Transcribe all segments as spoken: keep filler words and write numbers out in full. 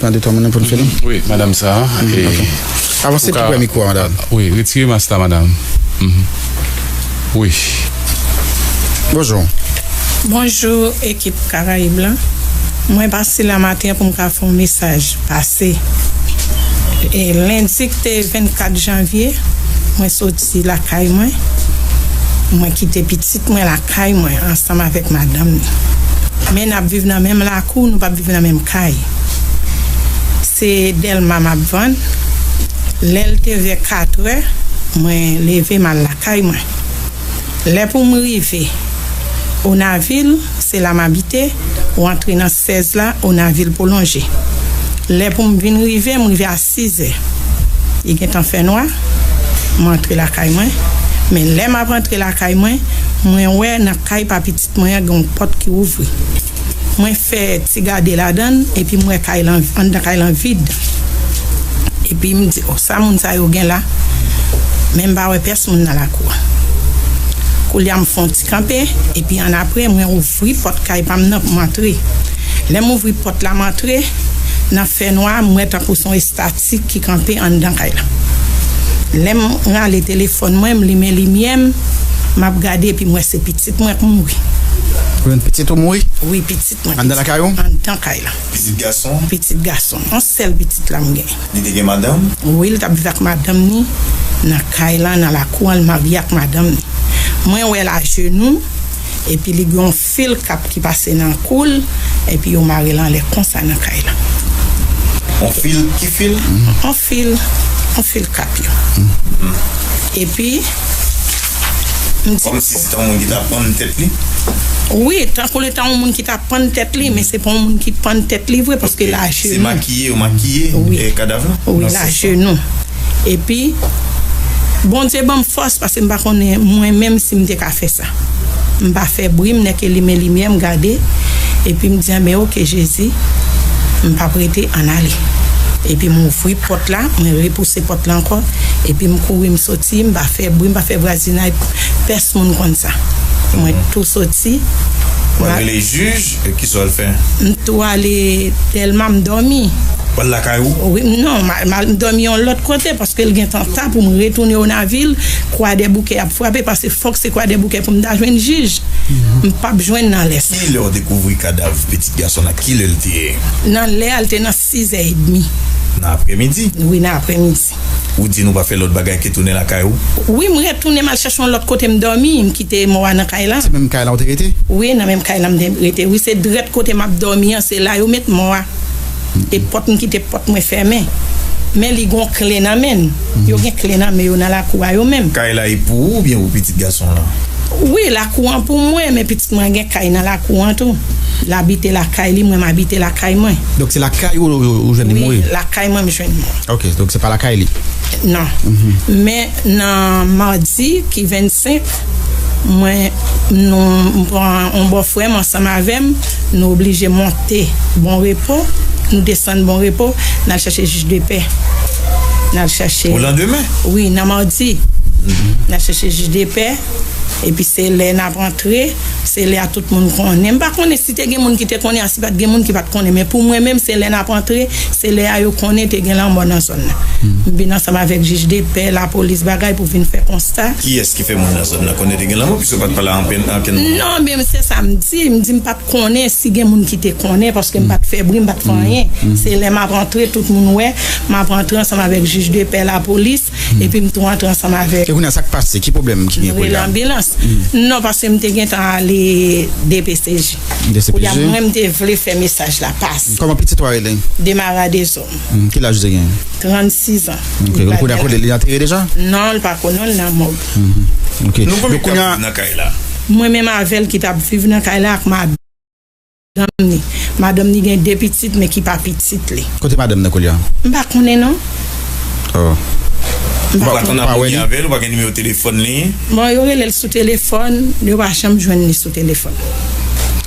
Nan de twa moun nan pou n fini. Wi, madanm sa. Avanse pi prè mikwo a, madanm. Wi, retire mas la, madanm. Wi. Bonjou. Bonjou, ekip Karayib la. Mwen pase la maten pou m ka fè yon mesaj pase. E lendi ki te vennkat janvye, mwen soti lakay mwen. Mwen kite pitit mwen lakay mwen ansanm avèk madanm ni. Men n ap viv nan menm lakou, nou p ap viv nan menm kay. Se Dèlma m ap vann. Lè l te vè katrè, mwen leve m al lakay mwen. Lè pou m rive Onavil, se la m abite, ou antre nan sèz la, Onavil pwolonje. Lè pou m vin rive, m rive a sizè. Li gentan fè nwa, m antre lakay mwen. Men lè m ap antre lakay mwen, mwen wè nan kay pa pitit mwen an gen yon pòt ki ouvri. Mwen fè ti gade ladan l, epi m wè kay lan, anndan kay lan vid. Epi m di, "O, sa moun sa yo gen la?" Men m pa wè pèsonn nan lakou a. Koulye a m fè yon ti kanpe, epi annapre, mwen ouvri pòt kay pa m nan pou m antre. Lè m ouvri pòt la, m antre, nan fènwa, m wè tankou se yon estati ki kanpe anndan kay la. Lè m rale telefòn mwen, m limen limyè m, m ap gade, epi m wè se pitit mwen k mouri. Ou jwenn pitit ou mouri? Wi, pitit mwen. Anndan lakay ou? Anndan kay la. Pitit gason? Pitit gason. Yon sèl pitit la m gen. Li te gen madanm? Wi, li t ap viv ak madanm ni nan kay la, nan lakou an, li marye ak madanm ni. Mwen wè l ajenou, epi li gen yon fil kap ki pase nan kou l, epi yo mare l anlè konsa nan kay la. Yon fil? Ki fil? Yon fil, yon fil kap yo. Epi, m di. Kòmsi se te yon moun ki t ap pann tèt li? Wi, tankou li te yon moun ki t ap pann tèt li, men se pa yon moun ki pann tèt li vre, paske l ajenou. Se makiye, yo makiye, wi, e, kadav la? Wi, l ajenou. Epi, Bondye ban m fòs, paske m pa konnen mwen menm si m te ka fè sa. M pa fè bri, m nèke limen limyè, m gade, epi m di, "Anben, oke, Jezi, m p ap rete, ann ale." Epi m ouvri pòt la, mwen repouse pòt la ankò, epi m kouri, m soti, m pa fè bri, m pa fè vwazinay, pèsonn konn sa. Mwen tou soti. Ou al rele jij, e kisa w al fè? M tou ale Dèlma, m dòmi. Ou al lakay ou? Wi, non, m al, m al dòmi yon lòt kote, paske l gentan ta pou m retounen Onavil, Kwadèboukè ap frape, paske fòk se Kwadèboukè pou m ta jwenn jij. M p ap jwenn nan lè sa. Kilè w dekouvri kadav pitit gason la? Kilè l te ye? Nan lè a, l te nan sizè edmi. Nan aprèmidi? Wi, nan aprèmidi. Ou di nou pa fè lòt bagay ke tounen lakay ou? Wi, m retounen, m al chèche yon lòt kote m dòmi, m kite mò a nan kay la. Se menm kay la ou te rete? Wi, nan menm kay la m te rete. Wi, se drèt kote m ap dòmi an, se la yo met mò a. E pòt, m kite pòt mwen fèmen. Men li gon kle nan men l. Yo gen kle nan men yo nan lakou a yo menm. Kay la e pou ou oubyen pou pitit gason la? Wi, lakou an pou mwen, men pitit mwen gen kay nan lakou an tou. L abite lakay li, mwen m abite lakay mwen. Donk se lakay ou, ou, ou jwenn li mouri? Wi, lakay mwen m jwenn mò. Ok, donk se pa lakay li? Non. Men nan madi ki vennsenk, mwen, nou, m pran yon bòfrè m ansanm avè m, nou oblije monte Bon Repo, nou desann Bon Repo, n al chèche jij de pè. N al chèche. O landemen? Wi, nan madi. N al chèche jij de pè, epi se lè n ap antre, se lè a tout moun konnen. M pa konnen si te gen moun ki te konnen, a si pa t gen moun ki pa t konnen, men pou mwen menm, se lè n ap antre, se lè a yo konnen te gen lanmò nan zòn nan. M vin ansanm avèk jij de pè, lapolis, bagay pou vin fè konsta. Kiyès ki fè moun nan zòn nan konnen te gen lanmò, piske w pa t pale a anpil, ankenn moun? Non, men se sa m di, m di m pa t konnen si gen moun ki te konnen, paske m pa t fè bri, m pa t fè anyen. Se lè m ap antre, tout moun wè, m ap antre ansanm avèk jij de pè, lapolis, epi m tou antre ansanm avèk. E kounye a, sa k pase? Ki pwoblèm ki gen kounye a? Rele anbilans. Non, paske m te gentan ale D P C J. D C P J? Kounye a, mwen, m te vle fè mesaj la pase. Kòman pitit ou a rele? Demara Dezòm. Hmm, ki laj ou te gen? Trannsis an. Ok, kounye a, kote li antere deja? Non, l pa ko-, non, l nan mòg. Mhm. Ok. Nou konbyen ki ap viv nan kay la? Mwen menm avè l ki t ap viv nan kay la ak madanm ni. Madanm ni gen de pitit, men ki pa pitit li. Kote madanm nan kounye a? M pa konnen non. Oh. M pa konnen. Ou pa konn ap kominike avè l, ou pa gen nimewo telefòn li? Bon, yo rele l sou telefòn, yo pa janm jwenn li sou telefòn.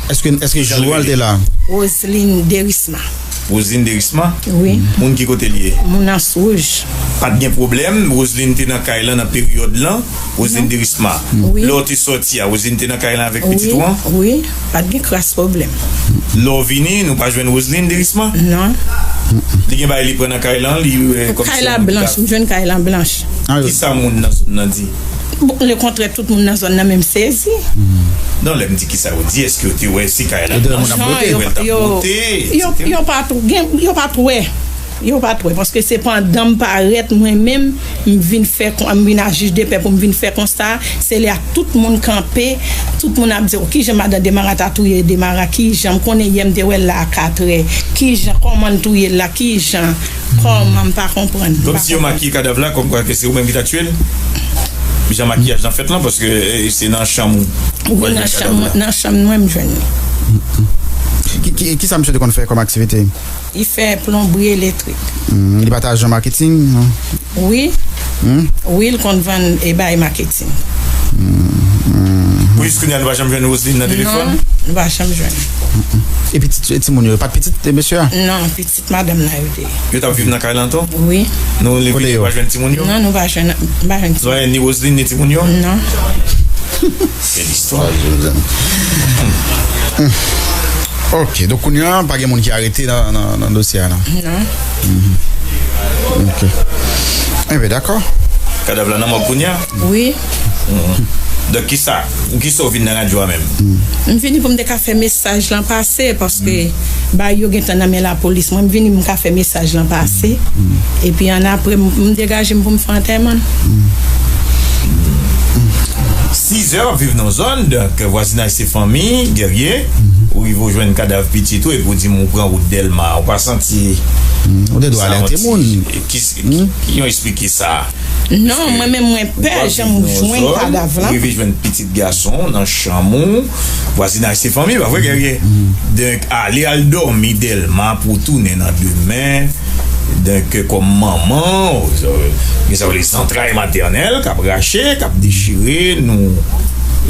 Èske, èske jou a l te la? Roseline Derisma. Roseline Derisma? Wi. Moun ki kote li ye? Moun Anse Rouge. Pa t gen pwoblèm, Roseline te nan kay lan nan peryòd lan, Roseline Derisma. Wi. Lè w te sòti a, Roseline te nan kay lan avèk pitit ou an? Wi, pa t gen kras pwoblèm. Lè w vini, nou pa jwenn Roseline Derisma? Non. Li gen bagay li pran nan kay lan, li, eh, kòmsi kay la blanch, m jwenn kay lan blanch. Kisa moun nan zòn nan di? Bon, lekontrè, tout moun nan zòn nan menm sezi. Non, lè m di kisa yo di, èske yo te wè si kay la blanch, yo te wè l t ap bwote, yo, etsetera? Yo pa t gen, yo pa t wè. Yo pa t wè, paske se pandan m parèt, mwen menm, m vin fè kon-, m vin a jij de pè pou m vin fè konsta, se lè a tout moun kanpe, tout moun ap di, "O, kijan madan Demara ta touye Demara, kijan, m konnen yè m te wè l la a katrè, kijan, kòman l touye l la, kijan, kòman, m pa konprann, m pa konprann." Kòmsi yo makiye kadav la, kòmkwa ke se ou menm ki ta tiye l? Jan makiyaj lan fèt lan, paske, eh, se nan chanm ou. Wi, nan chanm, nan chanm mwen m jwenn li. Ki, ki, kisa misye te konn fè kòm aktivite? Li fè plonbri elektrik. Hmm, li pa t ajan maketing, non? Wi. Hmm? Wi, l konn vann e bay maketing. Hmm, hmm. Pou jis kounye a, nou pa janm jwenn Roseline nan telefòn? Non, nou pa janm jwenn. Hmm, hmm. E pitit, e timoun yo, pa t pitit, e mesye a? Non, pitit madanm nan yo te ye. Yo t ap viv nan kay lan tou? Wi. Nou leve, nou pa jwenn timoun yo? Non, nou pa jwenn, nou pa jwenn timoun. Nou pa jwenn ni Roseline, ni timoun yo? Non. Bèl istwa. Ok, donk kounye a, pa gen moun ki arete nan, nan, nan dosye a, non? Non. Mhm. Ok. Enben, dakò. Kadav la nan mòg kounye a? Wi. Mhm. Donk, kisa, pou kisa w vin nan radyo a menm? M vini pou m te ka fè mesaj lan pase, paske bagay yo gentan nan men lapolis. Mwen, m vini, m ka fè mesaj lan pase. Epi, annapre, m, m degaje m pou m fè antèman. Sizè, w ap viv nan zòn, donk, vwazinaj se fanmi, Guerrier, ou rive w jwenn kadav pitit ou, epi w di m ou pran wout Dèlma, ou pa santi... Ou te dwe alète moun. Ki, ki, ki yon esplike sa? Non, mwen menm, mwen pè jan m jwenn kadav lan. Ou rive jwenn pitit gason w nan chanm ou, vwazinaj se fanmi, pa vre, Guerrier? Donk, ale al dòmi Dèlma pou w tounen nan demen. Donk, kòm manman, gen sa yo rele zantray matènèl k ap rache, k ap dechire, nou,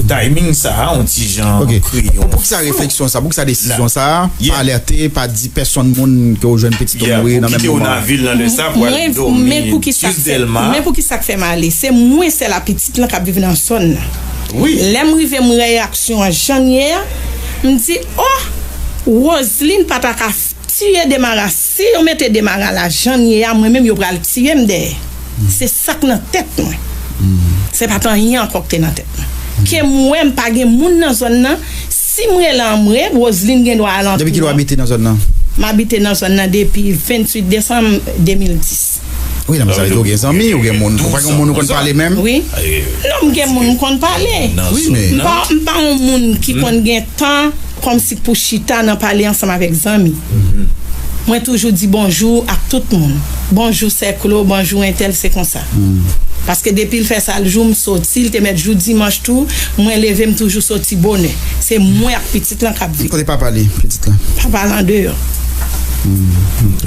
timing sa a, yon ti jan kreyon. Poukisa refleksyon sa, poukisa desizyon sa a, pa alète, pa di pèsonn moun ke w jwenn pitit ou mouri nan menm moman? Kite w nan vil lan lè sa pou al dòmi jis Dèlma. Men poukisa k fè m ale, se mwen sèl a pitit lan k ap viv nan zòn nan. Lè m rive, m wè reyaksyon an jan l ye a, m di, o, Roseline pa ta ka tiye Demara. Si yo mete Demara la jan l ye a, mwen menm yo pral tiye m dèyè. Se sa k nan tèt mwen. Se pa t anyen ankò k te nan tèt mwen. Ke m wè m pa gen moun nan zòn nan, si m rele anmwe, Roseline gen dwa al antre. Depi kilè w abite nan zòn nan? M abite nan zòn nan depi venntuit desanm de mil dis. Wi, nan sa vle di ou gen zanmi, ou gen moun, ou pa gen moun ou konn pale menm? Wi. Non, m gen moun m konn pale. Wi, men m pa, m pa yon moun ki konn gen tan kòmsi pou chita nan pale ansanm avèk zanmi. Mwen toujou di bonjou ak tout moun. Bonjou sè Klo, bonjou entèl, se konsa. Paske depi l fè sa l jou m soti, l te mèt jou dimanch tou, mwen leve m toujou soti bonè. Se mwen ak pitit lan k ap viv. Kote papa li, pitit lan? Papa l andeyò. Hmm, ok.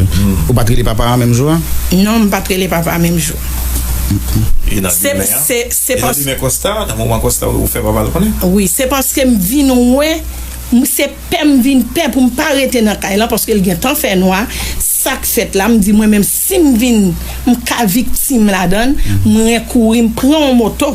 Ou pa t rele papa a menm jou a? Non, m pa t rele papa a menm jou. E nan demen an? Se, se, se... E nan demen Kosta, nan moman Kosta, ou fè papa l konnen? Wi, se paske m vin wè, m, se pè m vin pè pou m pa rete nan kay lan, paske l gentan fè nwa. Sa k fèt la, m di mwen menm, si m vin, m ka viktim ladan l, mwen kouri, m pran yon moto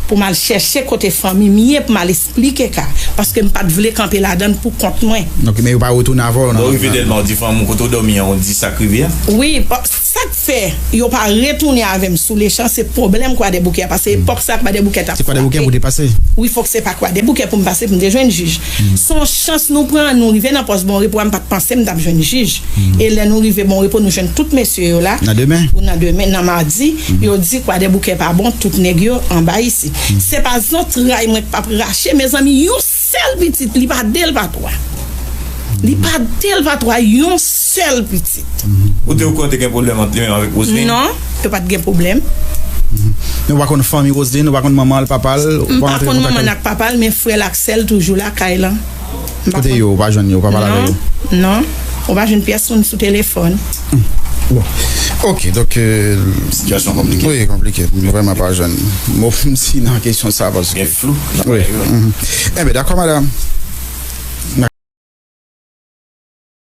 pou m al chèche kote fanmi m ye, pou m al esplike ka, paske m pa t vle kanpe ladan l pou kont mwen. Ok, men yo pa retounen avè w nan... Lè w rive Dèlma, w di fanmi w kote w dòmi an, w di sa k rive a? Wi, pa, sa k fè yo pa retounen avè m sou lechan, se pwoblèm Kwadèboukè a, paske epòk sa Kwadèboukè t ap frape. Se Kwadèboukè pou w te pase? Wi, fòk se pa Kwadèboukè pou m pase pou m te jwenn jij. Se yon chans nou pran, nou rive nan pòs Bon Repo a, m pa t panse m t ap jwenn jij. E lè nou rive Bon Repo, nou jwenn tout mesye yo la. Nan demen? Ou nan demen, nan madi, yo di Kwadèboukè pa bon, tout nèg yo anba isit. Se pa zantray mwen k p ap rache, mezanmi, yon sèl pitit, li pa de, l pa twa. Li pa de, l pa twa, yon sèl pitit. Ou te okouran te gen pwoblèm ant li menm avèk Roseline? Non, yo pa t gen pwoblèm. Men ou pa konn fanmi Roseline, ou pa konn manman l, papa l, ou pa konn manman l ak papa l, men frè l ak sè l toujou lakay lan. Kote yo? Ou pa jwenn yo, ou pa pale avè yo? Non, non. Ou pa jwenn pyès moun sou telefòn. Bon. Ok, donk, euh, sitiyasyon konplike. Wi, konplike. M vrèman pa jwenn mo pou m di nan kesyon sa, paske gen flou. Wi. Enben, dakò, madanm.